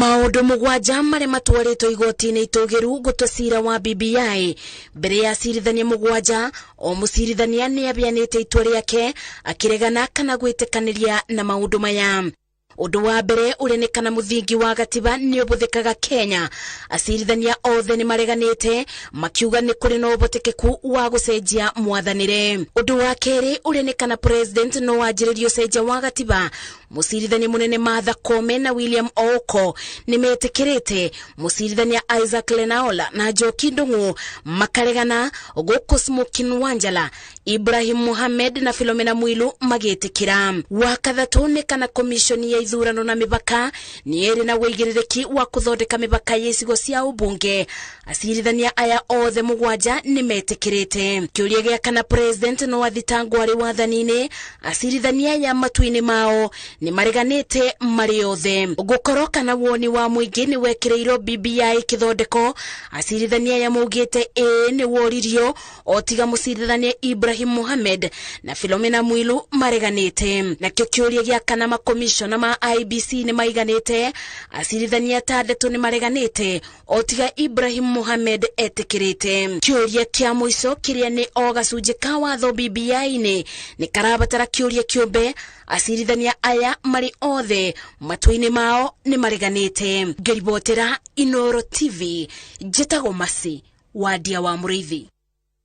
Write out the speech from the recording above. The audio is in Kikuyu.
Maũndũ 7 marĩa matwarĩtwo igoti-inĩ itũgĩru gũtua cira wa BBI mbere ya acirithania 7, o mũcirithania nĩ abeanĩte itua rĩake akĩregana kana gwĩtĩkanĩria na maũndũ maya. Ũndũ wa mbere ũrĩa nĩ kana mũthingi wa gatiba nĩ ũbũthĩkaga Kenya. Acirithania othe nĩ mareganĩte makiuga nĩ kũrĩ na ũhotekeku wa gũcenjia mwathanĩre. Ũndũ wa kerĩ ũrĩa nĩ kana president no anjĩrĩrie ũcenjia wa gatiba. Mũcirithania mũnene Martha Koome na William Ouko nĩ metĩkĩrĩte, mũcirithania Isaac Lenaola na Njoki Ndung'u makaregana, gũkũ Smokin Wanjala, Ibrahim Mohamed na Philomena Mwilu magĩtĩkĩra. Wa kathatũ nĩ kana komishoni ya ithurano na mĩbaka nĩ ĩrĩ na wĩigĩrĩrĩki wa kũthondeka mĩbaka ya icigo cia ũmbunge. Acirithania aya othe 7 nĩ metĩkĩrĩte. Kĩũria gĩa kana president no athitangwo arĩ wathani-inĩ, acirithania aya matua-inĩ mao nĩ mareganĩte marĩ othe. Gũkorwo kana woni wa mũingĩ nĩ wekĩrĩirwo BBI kĩthondeko, acirithania aya maugĩte ĩĩ nĩ woririo, o tiga mũcirithania Ibrahim Mohamed na Philomena Mwilu mareganĩte. Nakĩo kĩũria gĩa kana makomishona ma IEBC nĩ maiganĩte, acirithania 6 nĩ mareganĩte, o tiga Ibrahim Mohamed etĩkĩrĩte. Kĩũria kĩa mũico kĩrĩa nĩ o gacunjĩ ka watho BBI-inĩ nĩ karabatara kĩũria kĩũmbe, acirithania aya marĩ othe matua-inĩ mao nĩ mareganĩte. Ngĩribotera Inooro TV, njĩtagwo Mercy Wandia wa Mũrĩithi.